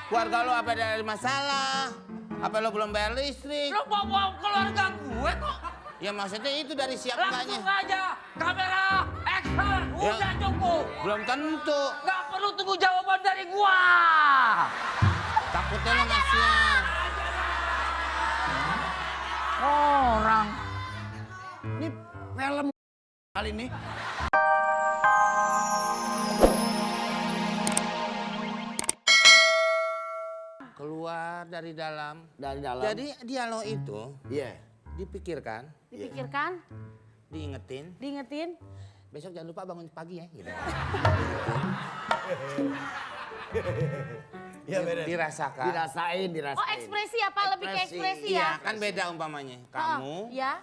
Keluarga lo apa ada masalah? Apa lo belum bayar listrik? Lo bawa keluarga gue kok. Ya maksudnya itu dari siap enggaknya. Langsung aja, kamera, action, udah cukup. Belum tentu. Gak perlu tunggu jawaban dari gua. Takutnya lo nggak siap. Orang. Ini film kali ini. Keluar dari dalam. Dari dalam. Jadi dialog itu Iya. dipikirkan, Dipikirkan, diingetin. diingetin. Besok jangan lupa bangun pagi ya. Gitu. Iya benar. Dirasakan. Dirasain. Oh, ekspresi apa? Lebih ke ekspresi Iya, ya? kan beda umpamanya. Kamu, Oh, ya.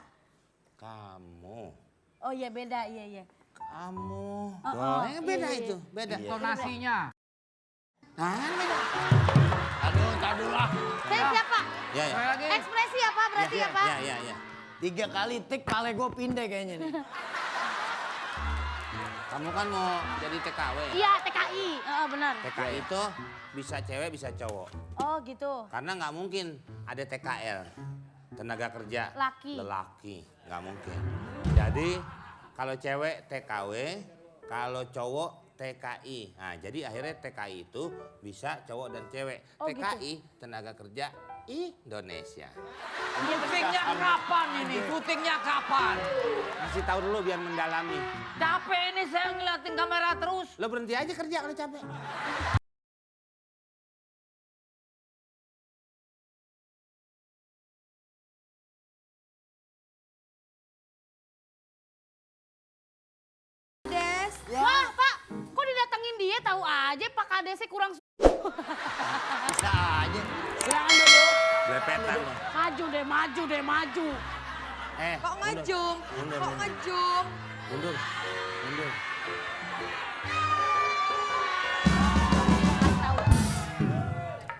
kamu, Oh iya beda, iya iya. kamu. Oh, Beda iya, iya. itu, beda. Intonasinya. Nah, beda. Aduh, tadu lah. Saya siapa? Ya, ya. Lagi. Ekspresi apa berarti Ya, apa? ya, ya, ya. 3 kali tik pale gue pindah kayaknya nih. Kamu kan mau jadi TKW. Iya, TKI. Benar. TKI itu bisa cewek, bisa cowok. Oh gitu. Karena nggak mungkin ada TKL, tenaga kerja Laki. lelaki, nggak mungkin. Jadi kalau cewek TKW, kalau cowok TKI. Nah, jadi akhirnya TKI itu bisa cowok dan cewek. Oh, TKI tenaga kerja Indonesia. Syutingnya kapan ini? Syutingnya kapan? Kasih tahu dulu biar mendalami. Capek ini saya ngeliatin kamera terus. Lo berhenti aja kerja kalau capek. Kades. Wah, Pak. Kok didatengin dia tahu aja Pak Kadesnya kurang Bisa aja. Silakan dulu. Belepetan lo. maju deh, maju deh, maju. Kok ngejum? Mundur, Kok mundur. ngejum? Mundur, mundur. Kasih tahu.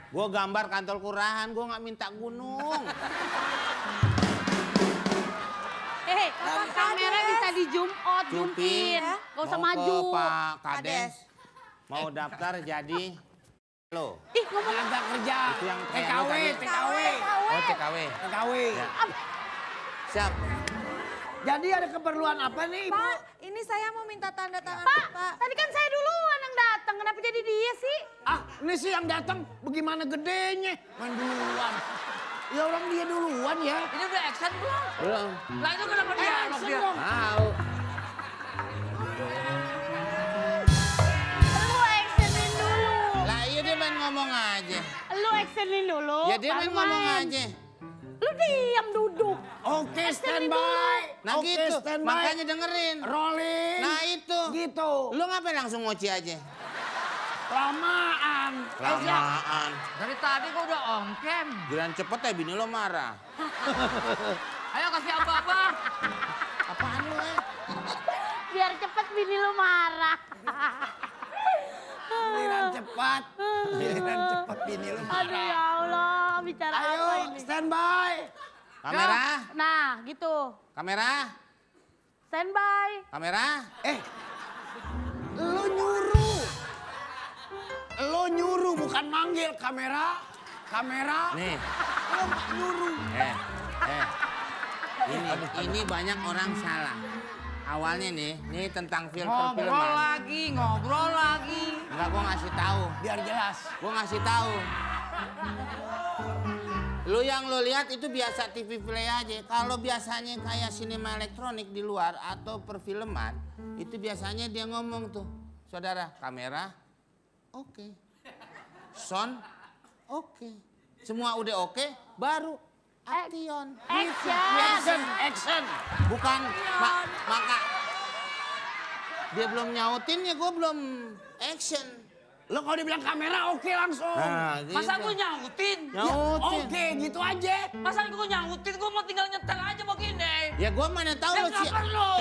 Gue gambar kantor kelurahan, gue nggak minta gunung. Kamera bisa di zoom out, zoom in. Ya. Gak usah Mau maju. ke Pak Kades, Kades. mau daftar jadi lo. Ih, ngomong Agak kerja. Itu yang kayak TKW, lu tadi. TKW. Oh TKW. TKW. Ya. Siap. Jadi ada keperluan apa nih, Ibu? Pak, ini saya mau minta tanda tangan Pak, Pak. tadi kan saya duluan yang datang. Kenapa jadi dia sih? Ah, ini sih yang datang bagaimana gedenya? Main duluan. Ya orang dia duluan ya. Ini udah action belum? Belum. Lah itu kenapa dialog action dia? dong. Tahu. Lu actionin dulu. Lah iya dia main ngomong aja. Lu actionin dulu. Ya dia main baru ngomong main. aja. Lu diam duduk. Oke, Actionin standby. Nah Oke, gitu. standby. Makanya dengerin. Rolling. Nah itu. Gitu. Lu ngapain langsung ngoci aja? Lamaan. Lamaan. Dari tadi gua udah on cam. Giliran cepet ya bini lo marah. Ayo kasih abah-abah. Apaan lu Biar cepet bini lu marah. Giliran cepat. Giliran cepat bini lu Aduh marah. ya Allah, bicara Ayo, apa ini? standby. Kamera, Nah, gitu. kamera, Standby. kamera. Lu nyuruh. Lu nyuruh bukan manggil kamera. Kamera. Nih, Lu nggak nyuruh. eh. Ini banyak orang salah. Awalnya nih tentang Ngobrol film-filman. lagi, ngobrol lagi. Enggak, gua ngasih tahu. Biar jelas. Gua ngasih tahu. Lu yang lu lihat itu biasa TV play aja. Kalau biasanya kayak sinema elektronik di luar atau perfilman, itu biasanya dia ngomong tuh, saudara, kamera, oke. Sound, oke. Semua udah oke, baru action. Action. Action. Bukan, maka dia belum nyautin ya gue belum action. Lo kalau dibilang kamera oke langsung. Nah, gitu. Masa gua nyautin? Nyautin. Oke, gitu aja. Masa gua nyautin, gua mau tinggal nyetel aja begini. Ya gue mana tahu Ya lo nggak siap. perlu.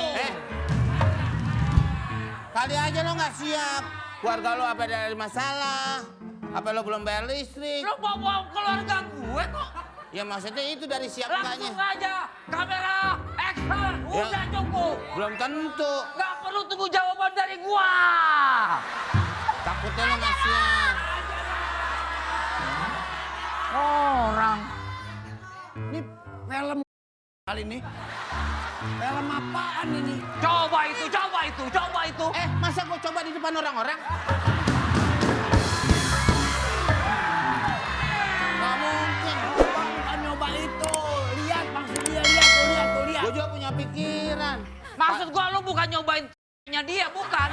Kali aja lo nggak siap. Keluarga lo apa ada masalah? Apa lo belum bayar listrik? Lo bawa keluarga gue kok. Ya maksudnya itu dari siap Langsung enggaknya. aja, kamera, action, udah cukup. Belum tentu. Gak perlu tunggu jawaban dari gua. Takutnya lo nggak siap. kali ini. Film apaan ini? Coba itu, coba itu, coba itu. Masa gua coba di depan orang-orang? Gak mungkin. Bukan nyoba itu. Lihat maksud dia, lihat tuh. Gua juga punya pikiran. Maksud gua lu bukan nyobain nya dia, bukan.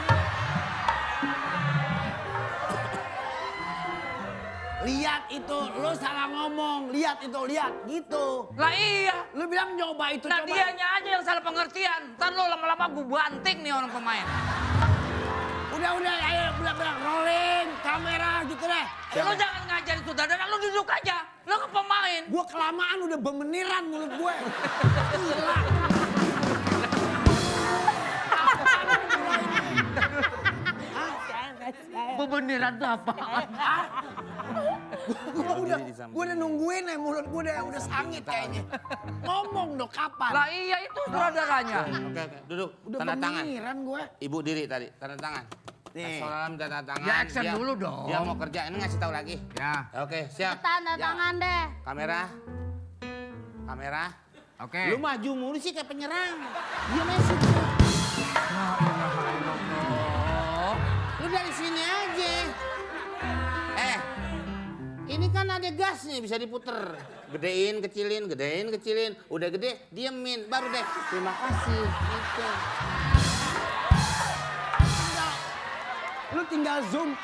Lihat itu, lu salah ngomong. Lihat itu, lihat. Gitu. Lah iya. Lu bilang nyoba itu, Nah coba. dianya aja yang salah pengertian. Ntar lu lama-lama gua banting nih orang pemain. Udah, ayo belak-belak. Rolling, kamera gitu deh. Lu jangan ngajarin sutradara, lu duduk aja. Lu ke pemain. Gua kelamaan udah bemeniran mulut gue. Gila. Beneran tuh apa? Gua udah nungguin nih, mulut gue udah sangit kayaknya. Ngomong dong kapan? Lah iya itu sutradaranya. Oke, duduk. Udah Tanda tangan. bemeniran gue. Ibu diri tadi, tanda tangan. Nih. Salam tanda tangan. Ya, action dulu dong. Dia mau kerja, ini ngasih tahu lagi. Ya. Oke, siap. Tanda Ya. tangan deh. Kamera. Kamera. Oke. Lu maju mulu sih kayak penyerang. Dia Messi. Lu dari sini aja. Ini kan ada gasnya bisa diputer. Gedein, kecilin. Udah gede, diemin. Baru deh. Terima kasih. Gitu. Lu tinggal zoom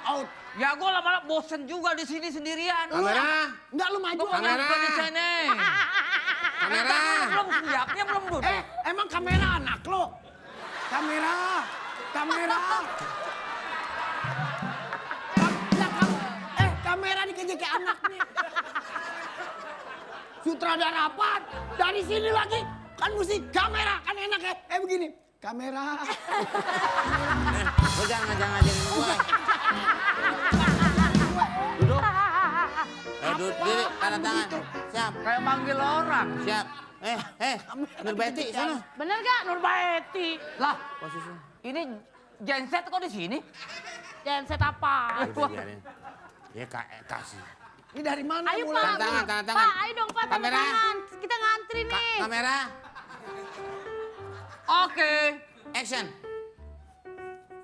out. Ya gua lama-lama bosen juga di sini sendirian. Kamera. Enggak, lu maju. Bukan Kamera. di sini. Kamera. Belum siapnya belum duduk. Emang kamera anak lo? Kamera. Kamera dikejar kayak anak nih. Sutradara apaan? Dari sini lagi. Kan mesti kamera, kan enak ya. Begini. Kamera. Lu jangan ngajarin gue. Duduk. Duduk diri, tanda tangan. Siap. Kayak manggil orang. Siap. Nur Betty, sana. Bener gak Nurbaiti? Lah, Posisi. ini genset kok di sini? Genset apa? Udah biarin. Ya kasih. Ini dari mana Ayo mulai? Pak. Tanda tangan. Pak, ayo dong Pak, tanda Kamera. tangan. Kita ngantri nih. Kamera. Oke. Action.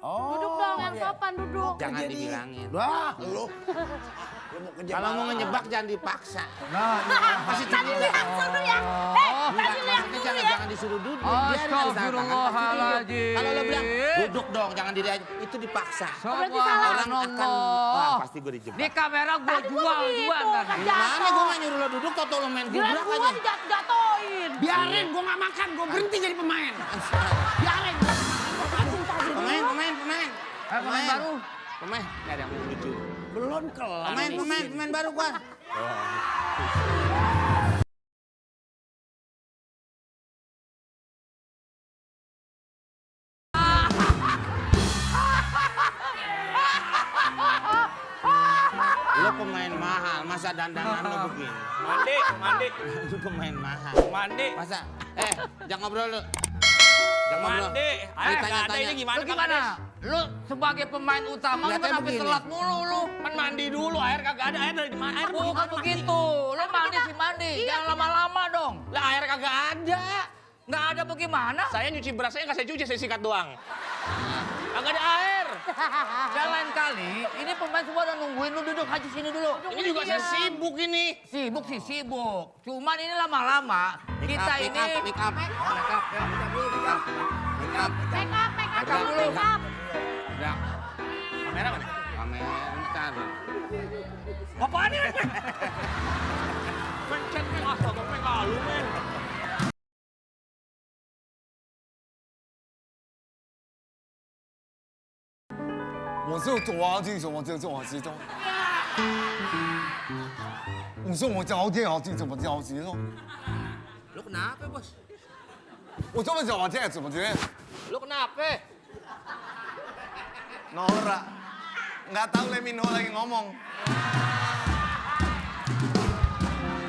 Duduk dong, yang sopan duduk. Jangan dibilangin. Wah, lu. Lu mau kerja Kalau mau malam. ngejebak jangan dipaksa. Kasih Tadi lihat dulu ya. Tadi lihat dulu Jangan, ya. jangan disuruh duduk. Biarin ada tanda tangan, pasti duduk. Astagfirullahaladzim. Kalau lo bilang duduk dong, jangan diri aja. Itu dipaksa. Orang akan, Subhanallah. pasti gue dijebak. Di kamera gua Tadi gua jual begitu, kan. kan Mana gue gak nyuruh lo duduk, tau lo main Gila gubrak gua aja. dijatuhin. Biarin, gua nggak makan, gua berhenti jadi pemain. Biarin. Pemain. Pemain baru. Pemain, gak ada yang mau lucu. Belum kelar. Pemain baru gua. Lo pemain mahal, masa dandanan lo begini? Mandi. Lo pemain mahal. Mandi. Masa, jangan ngobrol lo. Jangan ngobrol. Mandi. Ayo, Tanya-tanya. ini gimana Lu gimana? Lu sebagai pemain utama lu Lihatnya kenapa begini. telat mulu lu? Kan mandi dulu, air kagak ada. Air dari mana? Air Bukan begitu. Lu mandi sih mandi. Jangan lama-lama dong. Lah air kagak ada. Nggak ada bagaimana? Saya nyuci berasnya nggak saya cuci, saya sikat doang. Kagak ada air. Dan lain kali, ini pemain semua udah nungguin lu duduk aja sini dulu. Ini juga saya sibuk ini. Sibuk sih sibuk. Cuman ini lama-lama kita ini Make up. Make up. Udah. Kamera mana? Kamera, bentar. Apaan ini? Pencet men, astaga men, kalu men. Lu kenapa, Bos? Lu kenapa? Nora, nggak tahu Leminho lagi ngomong.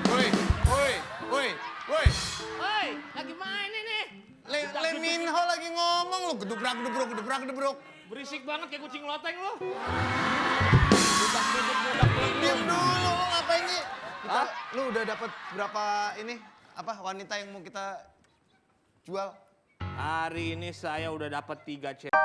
Woi. Woi, lagi main ini. Leminho lagi ngomong lu gedebrak. Berisik banget kayak kucing loteng lu. Diam dulu, lu ngapain sih? Lu udah dapat berapa ini? apa wanita yang mau kita jual? Hari ini saya udah dapat 3 cewek.